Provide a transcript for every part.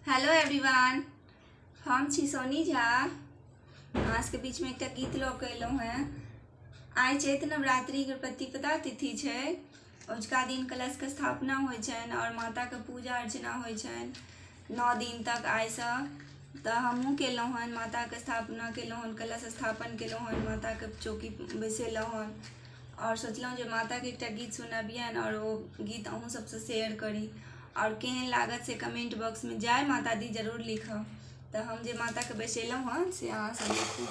Hello everyone, हम छी सोनी झा। अहाँ सबके बीचमे एकटा गीत लऽ कऽ एलहुँ हेँ। आइ चैत नवरात्रिके प्रतिपदा तिथि छै। अजुका दिन कलशके स्थापना होइ छनि आओर माताके पूजा अर्चना होइ छनि 9 दिन तक आइसँ। तऽ हमहूँ केलहुँ हन, माताके स्थापना केलहुँ हन, कलश स्थापन केलहुँ हन, माताके चौकी बैसेलहुँ हन आओर सोचलहुँ जे माताके एकटा गीत सुनबियनि आओर ओ गीत अहूँ सबसँ शेयर करी। आओर केहन लागत से कमेंट बॉक्समे जय माता दी जरूर लिखब। तऽ हम जे माताके बैसेलहुँ हन से अहाँ सब देखू।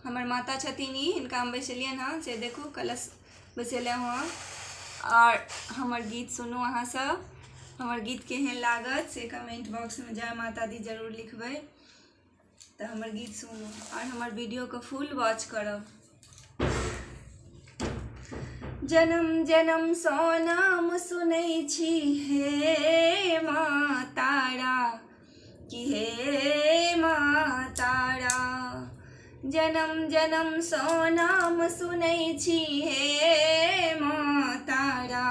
हमर माता छथिन ई, हिनका हम बैसेलियनि हँ, से देखू कलश बैसेलहुँ हँ। आओर हमर गीत सुनू अहाँ सब, हमर गीत केहन लागत से कमेंट बॉक्समे जय माता दी जरूर लिखबै। तऽ हमर गीत सुनू आओर हमर वीडियोके फुल वॉच करब। जन्म जन्म सँ नाम सुनै छी हे माँ तारा, कि हे माँ तारा। जन्म जन्म सँ नाम सुनै छी हे माँ तारा,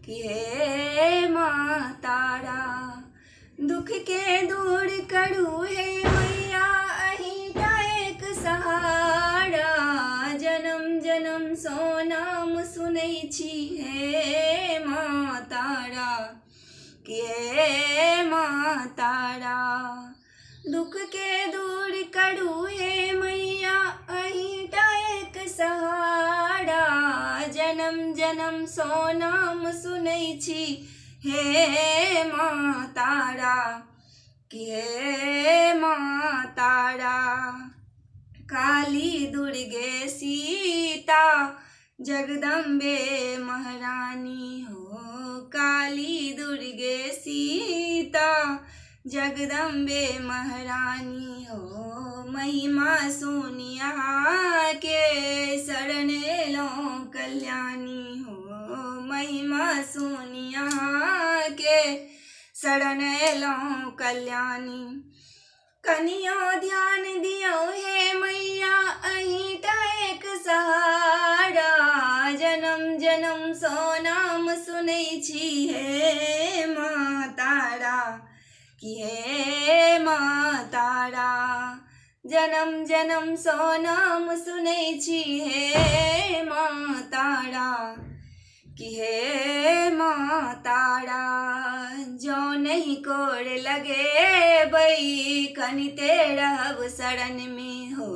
कि हे माँ तारा। दुख के दूर करू हे मैया अहींटा एक सहारा। जन्म जन्म सँ नाम सुनै छी हे माँ तारा, कि हे माँ तारा। दुख के दूर करू हे मैया अहींटा एक सहारा। जन्म जन्म सँ नाम सुनै छी हे माँ तारा, कि हे माँ तारा। काली दुर्गे सीता जगदम्बे महारानी हो, काली दुर्गे सीता जगदम्बे महारानी हो। महिमा सुनि अहाँके शरण एलहुँ कल्याणी हो, महिमा सुनि अहाँके शरण एलहुँ कल्याणी। कनियो ध्यान दियौ हे मैया अहींटा एक सहारा। जन्म जन्म सँ नाम सुनै छी हे माँ तारा, कि हे माँ तारा। जन्म जन्म सँ नाम सुनै छी हे माँ तारा, कि हे माँ तारा। जँ नहि कोर लगेबै कनिते रहब शरण में हो,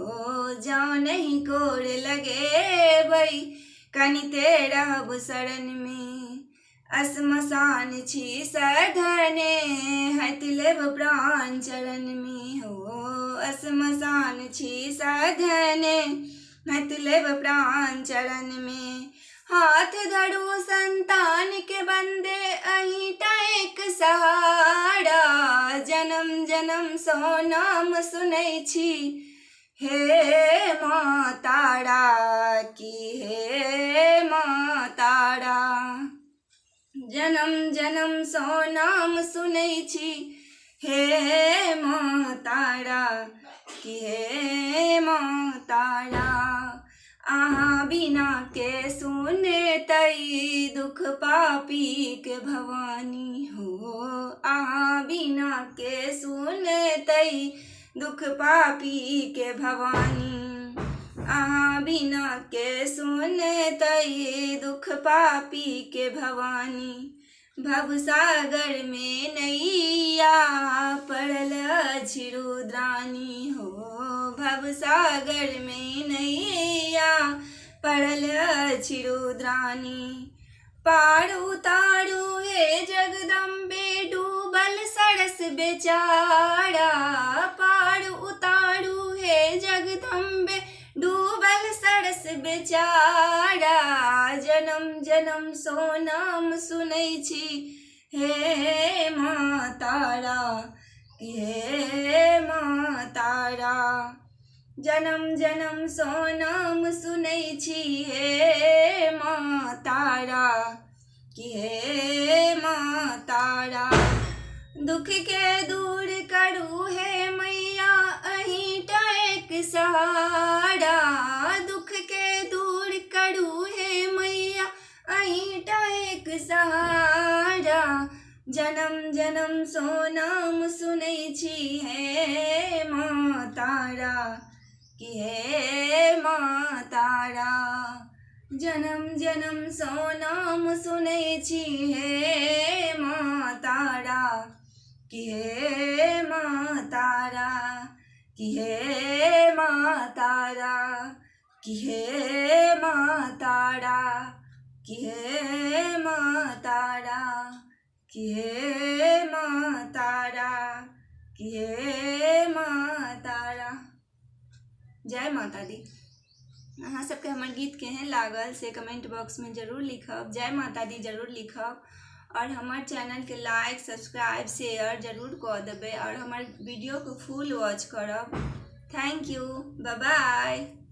जँ नहि कोर लगेबै कनिते रहब शरण में। श्मशान छी सधने हति लेब प्राण चरण में हो, श्मशान छी सधने हति लेब प्राण चरण में। हाथ धरू संतान के बंदे अहींटा एक सहारा। जन्म जन्म सँ नाम सुनै छी हे माँ तारा, कि हे माँ तारा। जन्म जन्म सँ नाम सुनै छी हे माँ तारा, कि हे माँ तारा। अहाँ बिना के सुनतै दुख पापी के भवानी हो, अहाँ बिना के सुनतै दुख पापी के भवानी। अहाँ बिना के सुनतै दुख पापी के भवानी। भवसागर में नैया पड़ल अछि रुद्रानी हो, भवसागर में नैया पड़ल अछि रुद्रानी। पार उतारू हे जगदम्बे डूबल सरस बेचारा। पार उतारू हे जगदम्बे डूबल सरस बेचारा। जन्म जन्म सँ नाम सुनै छी हे माँ तारा, कि हे माँ तारा। जन्म जन्म सँ नाम सुनै छी हे माँ तारा, कि हे माँ तारा। दुख के दूर करू हे मैया अहींटा एक सहारा। दुख के दूर करू हे मैया अहींटा एक एक सहारा। जनम जनम सो नाम सुनै छी हे माँ तारा, कि हे माँ तारा। जनम जनम सो नाम सुनै छी हे माँ तारा, कि हे माँ तारा, कि हे माँ तारा, कि हे माँ तारा, कि हे माँ तारा, कि हे माँ तारा, कि हे माँ तारा। जय माता दी। अहाँ सबके हमर गीत केहन लागल से कमेंट बॉक्समे जरूर लिखब। जय माता दी जरूर लिखब आओर हमर चैनलके लाइक, सब्सक्राइब, शेयर जरूर कऽ देबै आओर हमर वीडियोके फुल वॉच करब। Thank you, bye bye.